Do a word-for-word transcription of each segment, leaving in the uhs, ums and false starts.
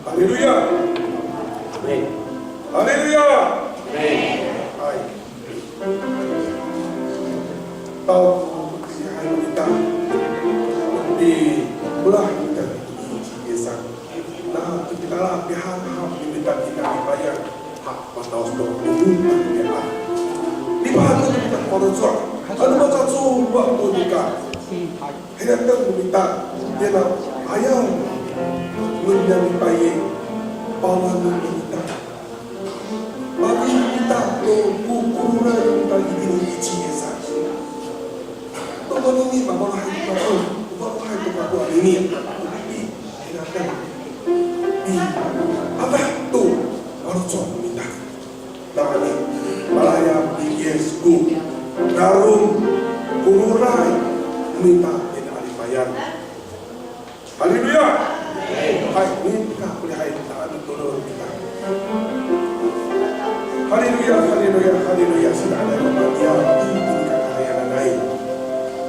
Haleluya. Amin. Haleluya. Amin. Hay. Taw ko pilihay no mita, di olah no mita ni Yis Sang. Na to kita la pihahap no mita i nalipayan. Ha, mataos to, o, a. Lipahak no mita ko faloco'. Ano macacowa to nika. Hinateng no mita, tira, ayaw no niyam i payni, pawanen no mita. Mafana' kita to ko kororay no mita itini i ci Yis Sang. To konini, mamarohay to kako, mamarohay to kako anini. Hinateng. I, awa to, faloco' no mita. Nawhani, malayap ni Yis ko laloma' kororay no mita i nalipayan. Haleluya! Hay, nika, pilihay, taan, tolon kita. Haleluya, haleluya, haleluya. Saan ko Wama niyam i nika kakayananay.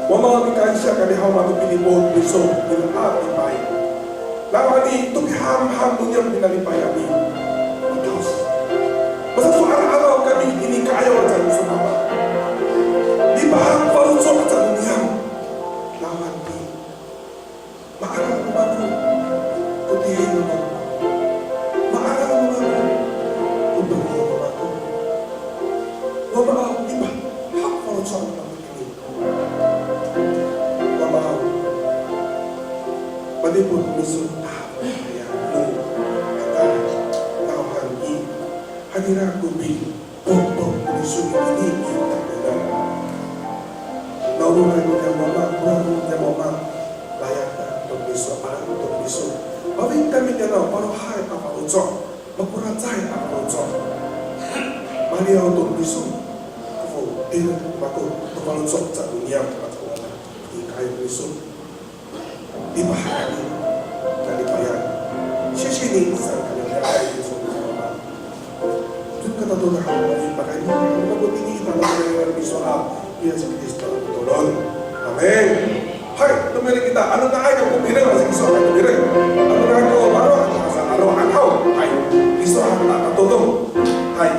Wama, mikansya kami haw, mapipili ko miso, ina a lipay. Nawhani, to pihamham no niyam i nalipayan i. Matos. Masasowal awa kami i ka'ayaw aca no miso, Wama. Lipahak faloco' aca no niyam. Nawhani, ma'araw no mako ko tiri no mako. Ma'araw no mako ko tiri no mako. Wama aw, lipahak faloco' no mako. Wama aw, padipot miso tahafay no ata, nawhani, hatira ko pipotong miso itini i takowanan. Nawhani, no niyam Wama, no niyam Wama, layap to miso, maan to miso. Mafana' kami niyam, marohay a faloco'. Makoracay a faloco'. Maliyaw to miso. Kafo, tireng mako to faloco' aca no niyam, aca no niyam i ka'ayaw miso. Lipahak kami i nalipayan. Sisini sa kami i ka'ayaw miso. Caka to na haw, pakayni, ano mako tini i tala miso a Yis Kristo a mitolon. Amin. Hay, tomireng kita, ano nga'ay kako pireng, asi kiso, hay, tomireng. Ano nga'ay kako maro', asa maro' haw. Hay, kiso, hay, tatodong. Hay.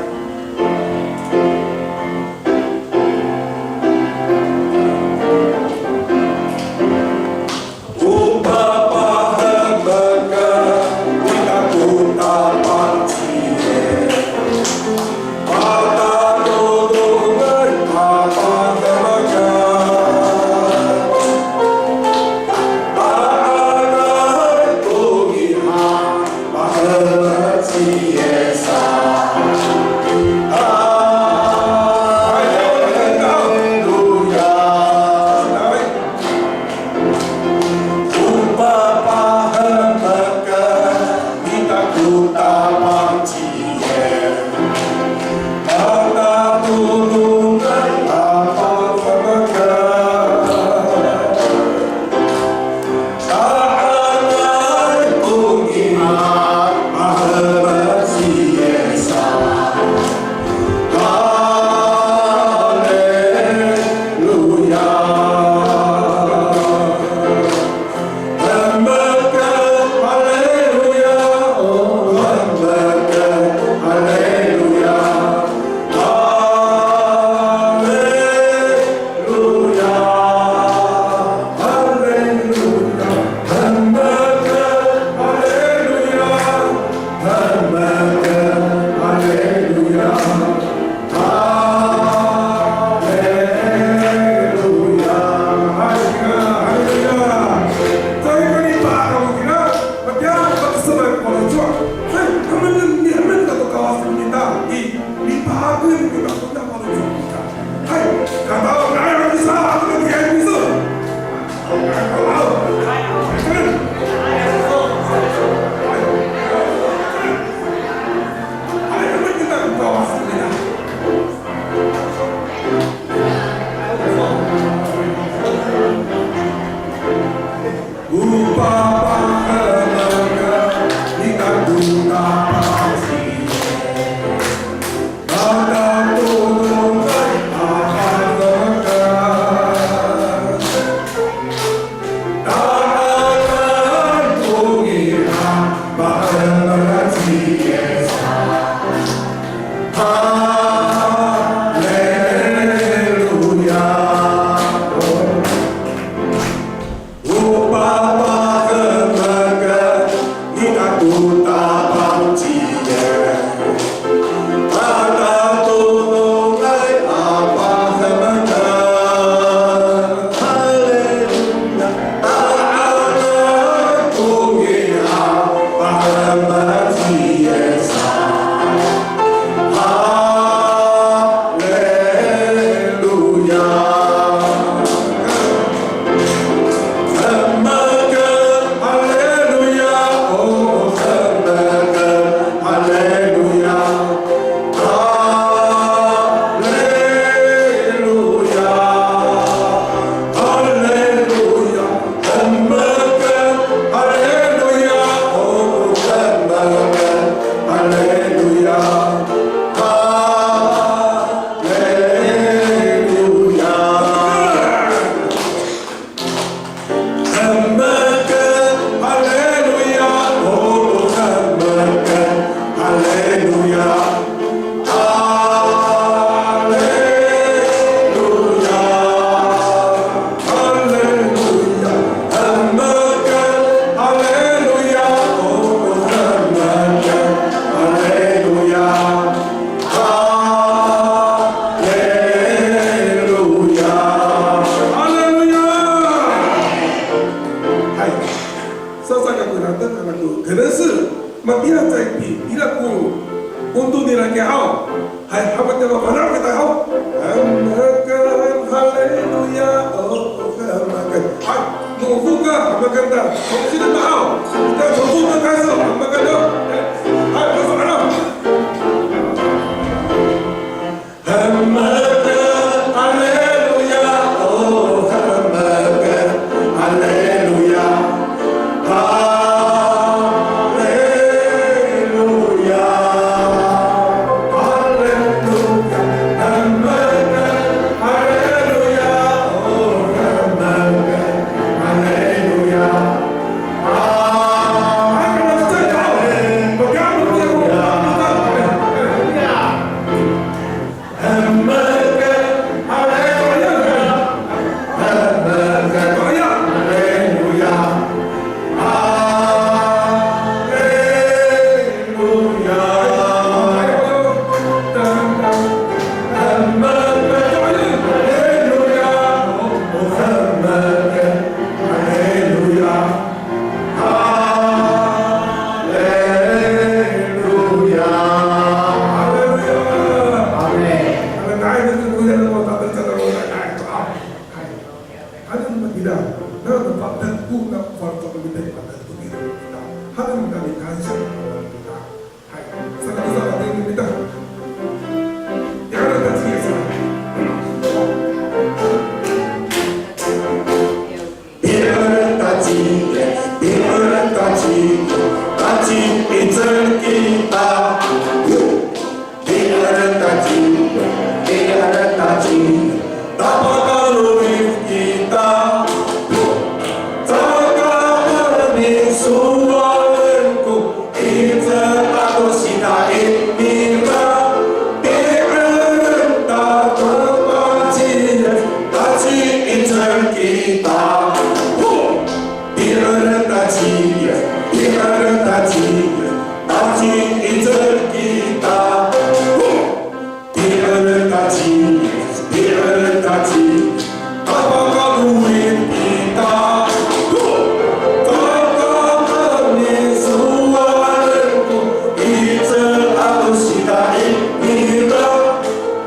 Hay. Saka ko ira to, kangko, kena sa, matiya caay pi, ira ko onto nira kiya haw. Hay, hapat nira mafana' kita haw. Hamakan, haleluya, o, hamakan. Hay, mafana' ka, hamakan ta. Saka sina ta haw. Kita mafana' ka sa, hamakan ta. Hay, mafana' ka. Hamakan, haleluya, o, hamakan, haleluya, haleluya, haleluya, hamakan, haleluya, o, hamakan, haleluya. Haleluya. Amin. Hay. Hanan no matiya, na patetko, na faloco' no mita i patetko, ira no mita. Hanan no mita mikansya, ira no mita. Hay. Saka tosa, ira no mita. Ira no mita, ci Yis. Pi'ereng ta ci Yis, pi'ereng ta ci Yis, ta ci 'icel kita. Pi'ereng ta ci Yis, pi'ereng ta ci Yis, ta pakalowid kita. Caka heni sowalen ko 'icel ato sita'it nira, pi'ereng ta to ta ci Yis, ta ci 'icel kita. Ho! Pi'ereng ta ci Yis, pi'ereng ta ci Yis, ta ci 'icel kita. Ho! Pi'ereng ta ci Yis, pi'ereng ta ci Yis, ta pakalowid kita. Ho! Caka heni sowalen ko 'icel ato sita'it nira,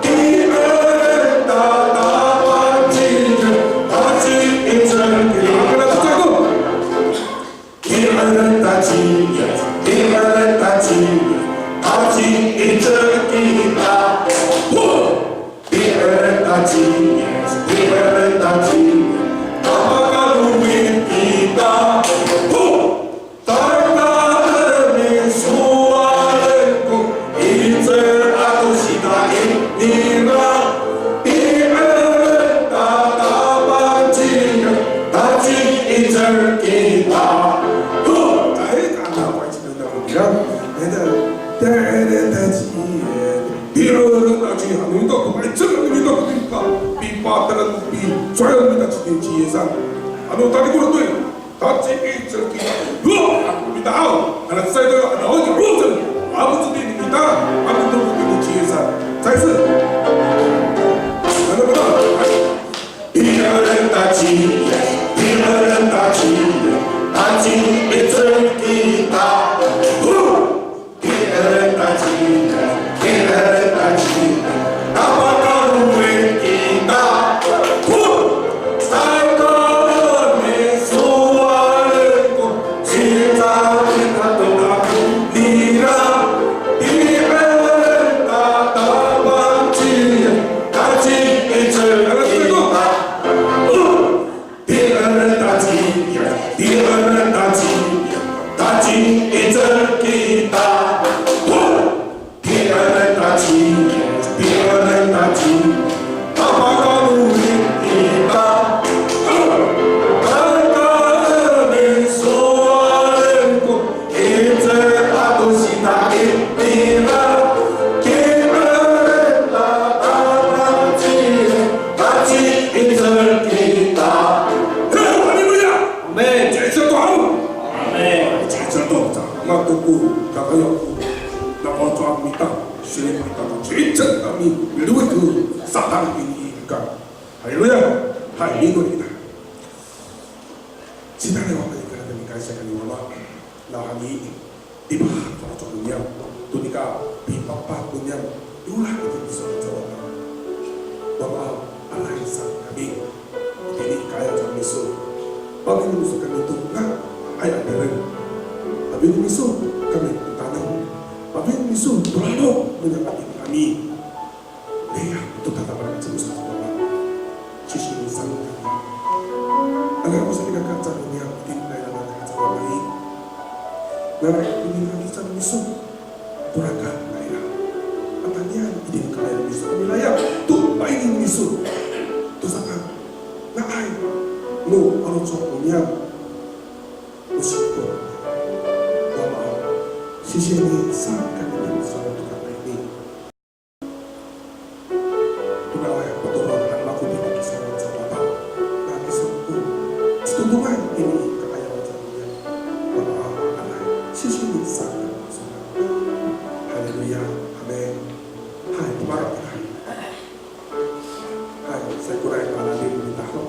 pi'ereng ta ta ci Yis, ta ci 'icel kita. Pi'ereng ta ci Yis, pi'ereng ta ci Yis, ta ci 'icel kita. Ho! Pi'ereng ta ci Yis, pi'ereng ta ci Yis, ta pakalowid kita. Ho! Caka heni sowalen ko 'icel ato sita'it nira, pi'ereng ta ta ci Yis, ta ci 'icel kita. Ho! Ay, kana ko 'icel kita ko nira. Eda, pi'ereng ta ci Yis, pi'ereng ta ci Yis, ano ita ko 'icel, ano ita ko pipa, pipa, tala ko pi, so'elin ta ci Yis san. Ano tadi ko to i. Taci i cel kita. Yo, ako mita haw. Ano saito yo, ano, yo, yo, cel. Ako cel ini kita. Ako cel ini kita. Saya cel. Ano ba? Pi, eren, taci, pi, eren, taci, taci i cel kita. Hu! Pi, eren, taci, pi, eren, taci, taci i cel kita. Hu! Pi, eren, taci, pi, eren, taci, papakamoy kita. Hu! Tayra i sowal ko, icel ato sita itira, pi, eren, tataci, taci i cel kita. Haleluya! Amin. Cecay to haw. Amin. Cecay to, ca, mato ko, kakayaw ko. Nako to a mita, sini mita to, cecay kami, miluwit to, satang ini ka. Haleluya. Haleluya. Sitara wa kami, kami, kami, kami, kami, nawhani, di pa, to, to, niyam, to nika, pipapa, to, niyam, ira, ito, miso, to, Wama, aray sa kami, itini i ka'ayaw no miso. Pa'emini miso kami to nga'ay a tireng. Pa'emini miso kami to taneng. Pa'emini miso to raro, no niyam itini kami. Niyam to tatapangan ci Yis sa to Wama. Sisini sa kami. Ano ko sa nika kacang niyam itini ka'ayaw no kacang Wama i. Nanay itini kami sa miso. Torakat nira. Matayal itini ka'ayaw miso. Milayap to paini miso. To saka nga'ay no faloco' niyam. O siko. Wama, sisini sa kami miso to ka'ayaw ini. Tona awa ya, patoron han mako to kisowalan sa Papa. Na kiso ko, citodongay ini i ka'ayaw sa Papa. Papa, anay, sisini sa. Haleluya. Amin. Hay, tumaro kita. Hay, saikoray a haen no mita ho.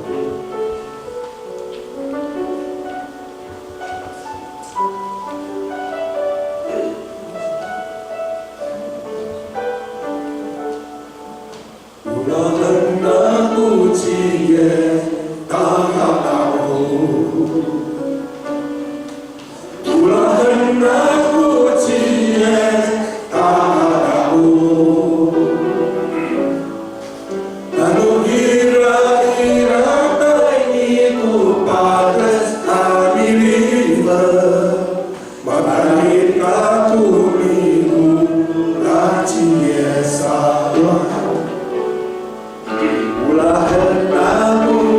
Olahen ako ciye, tahata'ong. Olahen ako ciye, tahata'ong. Nano ira, ira tayni ko pades a milifer. Matalin ka to mikola ci Yis saway. Olahen ako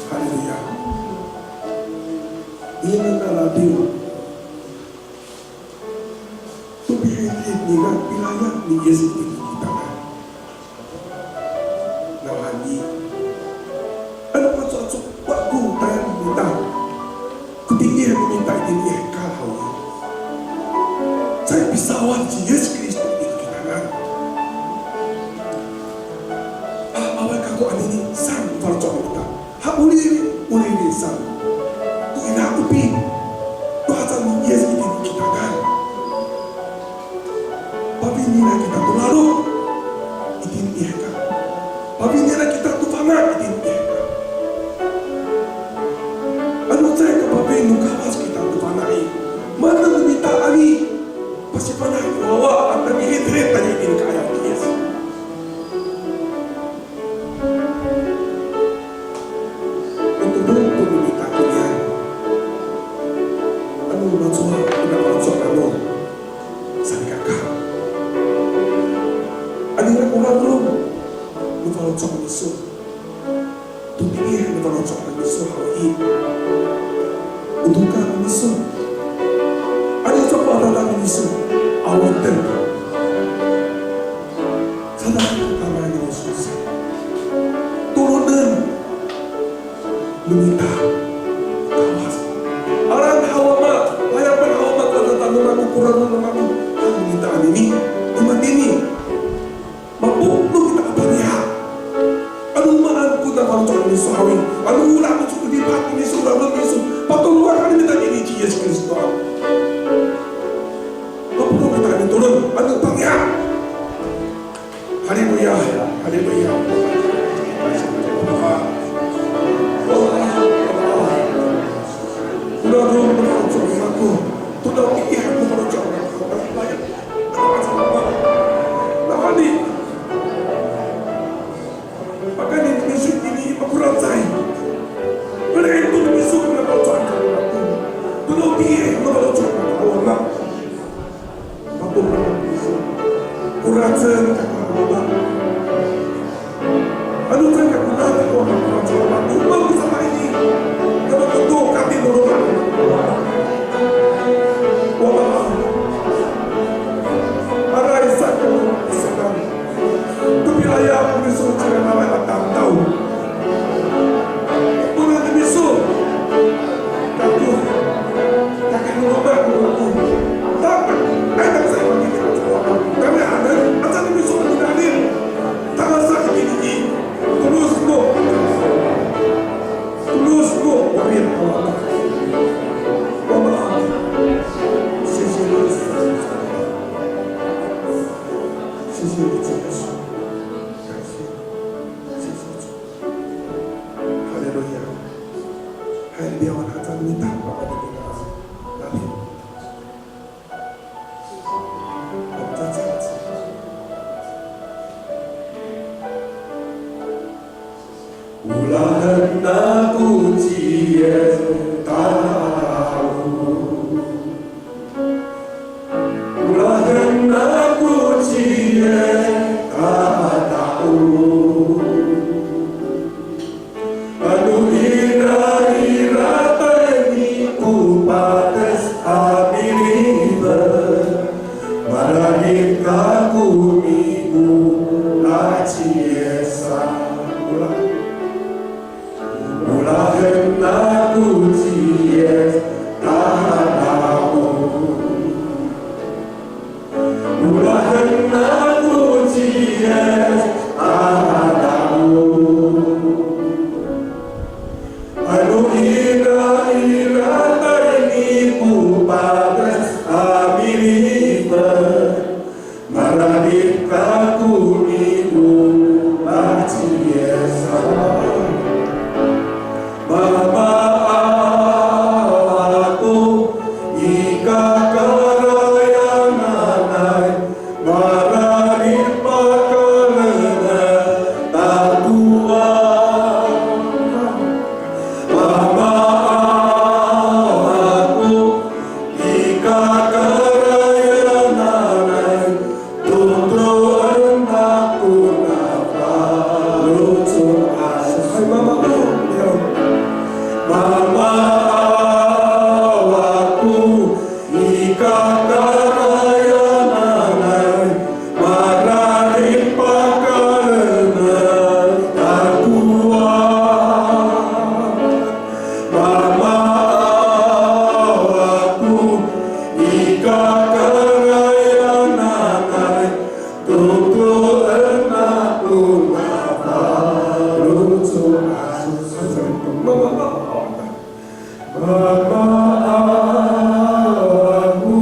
Haleluya. Ina na radiw. To pihilid nira pilayap ni Yis itini i kitanan. Nawhani, ano macowacowa ko tayal no mita, ko tingih no mita itini i hekal haw i, caay pisawad ci Yis Kristo itini i kitanan. A, awaay kako anini saan ko faloco' no mita. Ha, ori, ori sa. To ira ko pi, to haca ni Yis itini i kitanan. Pafeli nira kita to lalok itini i hekal. Pafeli nira kita to fana' itini i hekal. Ano caay ka pafeli no Kawas kita to fana' i, maan no mita a mipasifana' ko wawa ato mihitritan itini i ka'ayaw ni Yis. Mitolon to no mita koniyan. Ano macowa ko nafaloco' namo salikaka. Ano ira ko lalok no faloco' no miso. To tingih no faloco' no miso haw i, o toka no miso. Ano caay ko adada no miso, awiten. Sa, tama ni Yesus. Tolonen no mita Kawas. Alang haw Ama, layapen haw Ama ko adada no mako, ko raro no mako, han no mita anini, i matini. Mapolong kita a paniya. Ano maan ko nafaloco' no miso haw i, ano olah no miso, o lipat no miso, o raro no miso, patoroan han no mita anini ci Yis Kristo. Mapolong kita mitolon, ano paniya. Haleluya, haleluya. Nawhani, pakayni miso itini i makoracay. Palaen to no miso ko nafaloco'an ako. Tona o pie, nafaloco'an ako. Koracen kako haw Ama. Ano caay ka koracen kako haw Ama, koracen kako. Ano ko sapaini, ano ko to kati no loma'. Wama, aray sako, sako. To pilayap no miso cira naway a tamdaw. Tona no miso. Kako, kaki no loma' ko ako. Dapat, ay, dapat sa ipakita ko ako. Kami hanen, aca no miso ko dali. Tangasa itini i, tolos no. Tolos no, warin ko ako. Wama, sisi, sisi, sisi. Haleluya. Hay, liyawen haca no mita, Papa, di kita. Amin. Olahen ako ci Yis Tamdaw. Olahen ako ci Yis Tamdaw. Ano ira ira tayni ko pates a milifer, mararid kako miolah ci Yis a olah. Olahen ako ci Yis Tamdaw. Olahen ako ci Yis Tamdaw. Mama ako,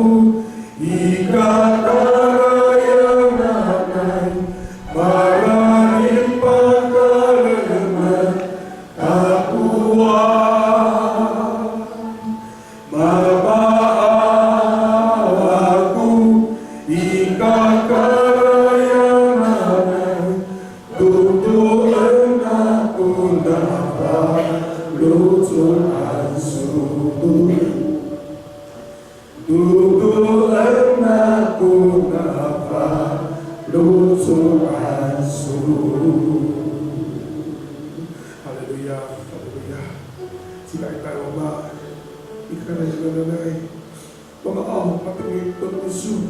i kakarayan nanay, mararid pakalemed takowan. Mama ako, i kakarayan nanay, dodoen ako na faloco' iso. Dodoen ako na faloco' iso. Haleluya, haleluya. Cila ita Wama i kakarayan nanay. Wama aw, patengil to iso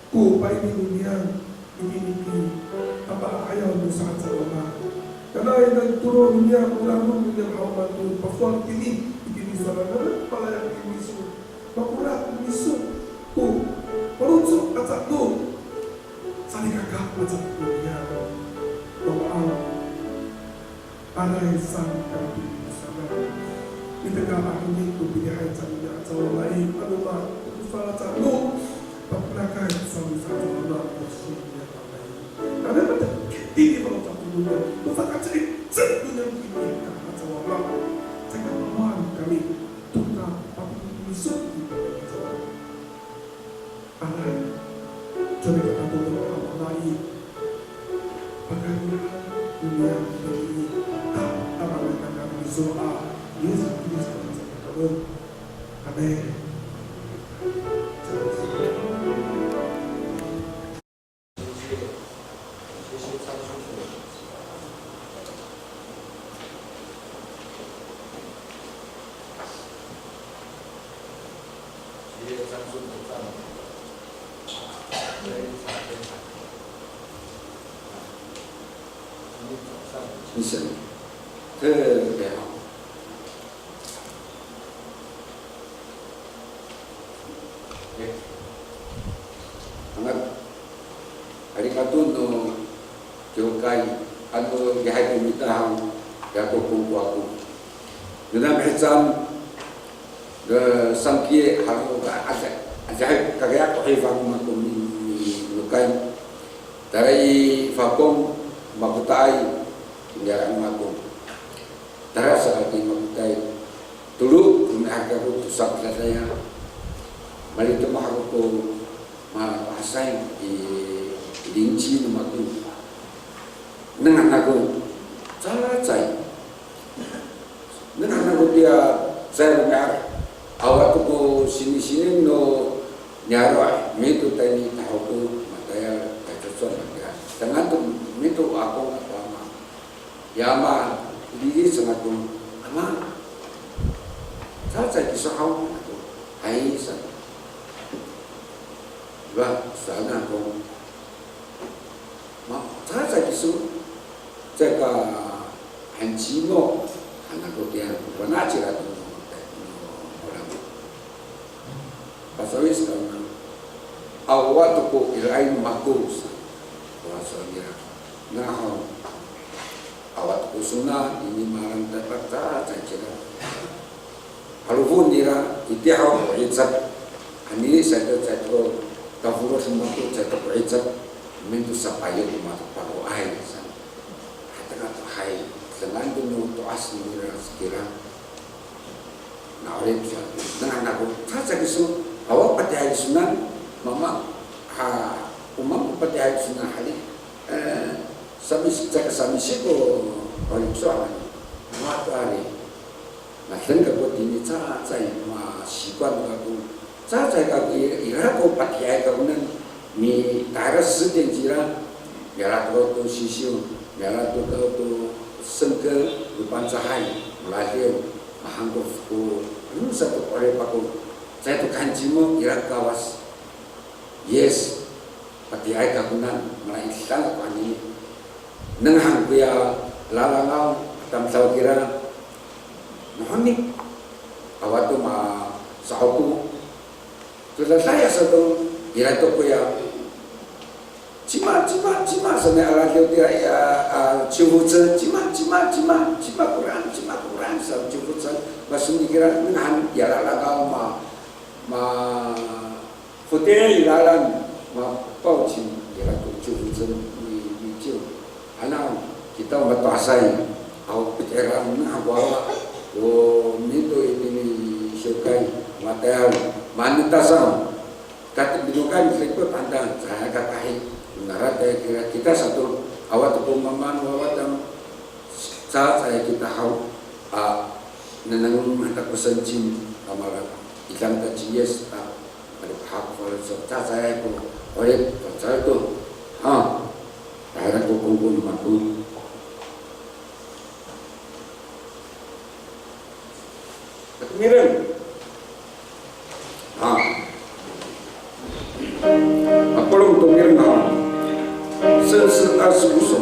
ko paini no niyam, itini i tapa'ayaw no saheca Wama. Nanay nano tolo no niyam, o rarom no niyam haw matoor, pafowal itini, itini sa nanay, palaya itini iso. Makora no miso ko faloco' aca no salikaka aca no niyam. Wama aw. Aray saan kami saan. Miteka a honi ko pilihay cangra aca Wama i, ano mato'asay aca no pakonakay saan sa aca Wama ko siniya Wama i. Kami matekit i faloco' no niyam, o sakaci'icel no niyam itini i aca Wama. Caay ka mamaan kami to ka papini miso i aca Wama. Aray, caay ka tatodong a Wama i. Pakayni niyam i, ta, tama niyam i, so, a, Yis Kristo a mitolon. Amin. 谢谢，特别好。Angat, arigato no kiwkay, ano lihay ko mita haw, ya ko kongko ako. Nona mihecaan, de sangki halo ka, adihay, adihay kagaya ko hifang mako mi, mi, nokay. Tayra i Fakong, Makotaay, niyaro' mako. Tayra sa i Makotaay. Tolo, romi'ad kako to sako dadaya. Malitoma ako ko ma, ma'asay i, i lingci no mako. Nengneng ako, cacay. Nengneng ako tiya, caay romi'ad. Awa to ko sinisini no niyaro', mito tayni tahoko, matayal, taycoco, matayal. Tengilen to, mito ako, ako ama. Ya ama, lili sa ako, ama. Cacay kiso haw, ako. Hay, sa. Diba? Saan ako. Ma, cacay kiso, caka han cimo, han ako tiya, wana cira to no, no, orang. Pasawis ka na, awa to ko iraay no mako sa, wa sa nira. Naho, awa to ko sona, ini marang tapat, cacay cira. Halofon nira, itiya ho ko icep. Anini sato, sato, taforos no mako, sato ko icep. Mento sapayok mato paroay sa. Hataka to hay, dengan to no to'as nira sakira. Na'orip sa, nengneng ako, cacay kiso, awa patihay kisonan, mama, ha, o maan ko patihay kisonan hali. E, samisi, caka samisi ko, 'orip so, awa to ari. Ngadeng kako tini cacay, masikwan kako. Cacay kako i, ira ko patiyaay kakonan, mitayra seden cira, miala to to sisiw, miala to to sengke, no Pangcahay, maladiw, mahangkof ko, ano sato ko 'orip ako, caay to kancimo, ira Kawas. Yes. Patiyaay kakonan, mala'edang ako anini. Nengneng han koya lalangaw, tamdaw kira. Nohoni, awa to masa'opo. To dadaya sato, ira to koya. Cima, cima, cima, sanay a radiw tira, a, a, ciwocen, cima, cima, cima, cima koraan, cima koraan, sa. Masoni kira nengneng han i lalakaw ma, ma, foti'ay i lalan, ma, 抱紧 kira ko 救护车 ni, ni 救. Hanaw kita mato'asay, aw, pitira nengneng han ko wawa, o mito itini siwkay, matayal, manitasaw. Kati minokan i rikot han ta, caay katahi. Nara ta kira kita sato, awa to ko mamaan wawa ta, cacay kita haw, a, nengneng han ta ko 圣经, a, mala, idang ta ci Yis, a, mala, hak, falo, so, cacay ko, 'orip, falo, to, ha, tahira ko kongko no mako. Tomireng. Ha. Mapolong tomireng haw. Sense a suso.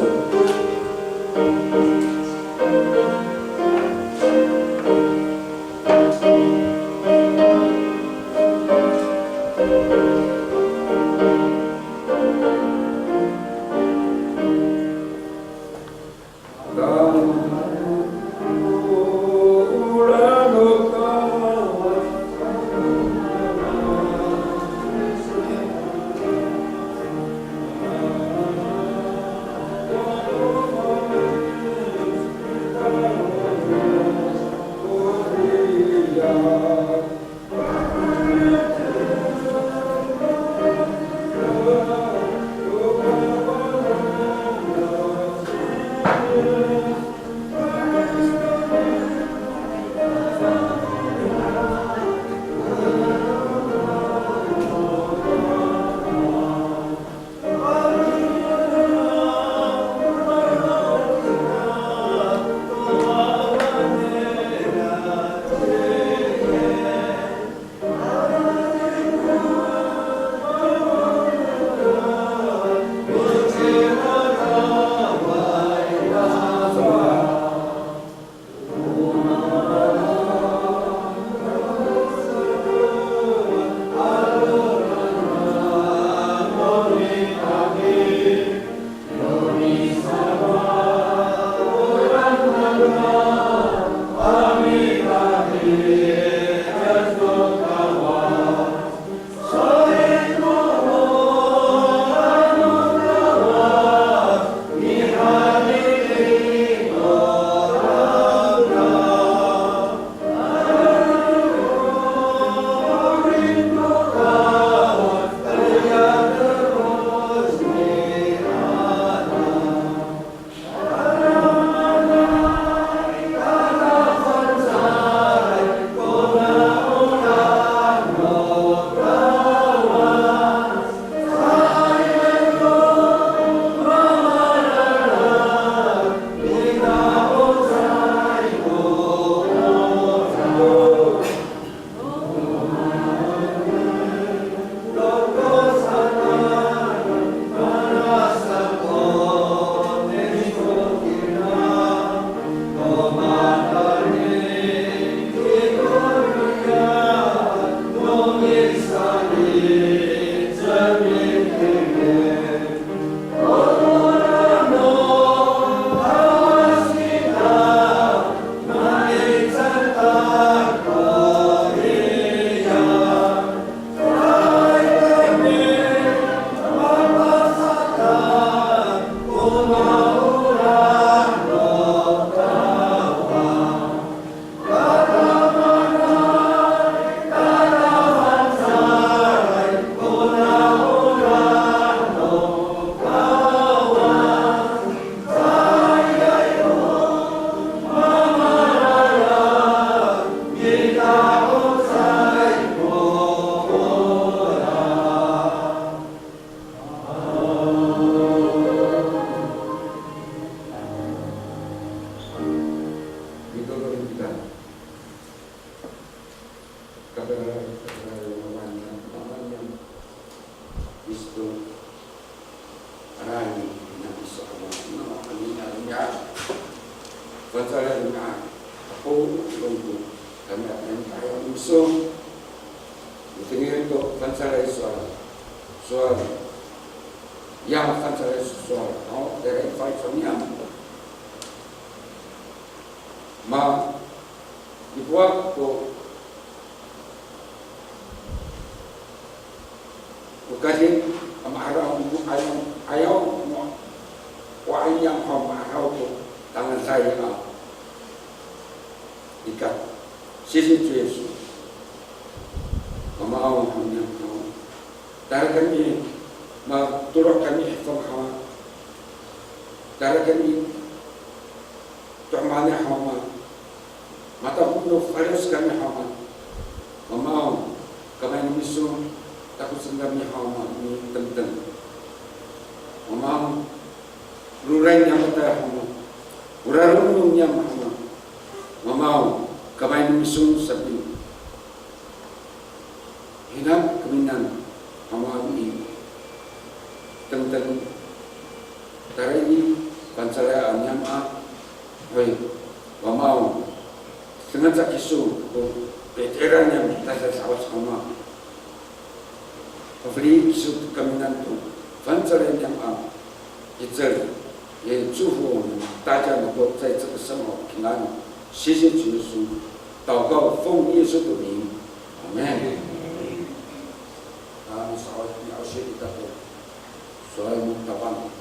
Kristo, arani, na iso a na, na, na, fangcalay a, ako, longko, kami akan tayo iso. Mitengil to fangcalay sowal, sowal, ya fangcalay sowal, o, tayra i fangcal niyam. Ma, Iwa ko, ko kadin a ma'araw, ayaw, ayaw mo, o ayang haw ma'araw ko tangalay a ika. Sisi ci Yesu. Mamaaw haw niyam haw. Tayra kami, matolo' kami i hifong haw. Tayra kami, to mani haw ma. Mata ko no faliyos kami haw ma. Mamaaw, kamay no miso, takocen kami haw ma, mitengteng. Mamaaw, roray niyam a tayra haw ma. O rarom niyam haw ma. Mamaaw, kamay no miso sapi. Hinang kaminan haw ma i tengteng. Tayra i fangcalay a niyam a, hoy, Wama aw, dengan sa kiso ko pitiran niyam tayra sa Wama. Pafeli kiso to kaminan to fangcalay niyam a 'icel, 也祝福我们大家能够在这个生活平安。谢谢主耶稣，祷告奉耶稣的名，阿门。啊，稍微了解一下，所以我们祷告。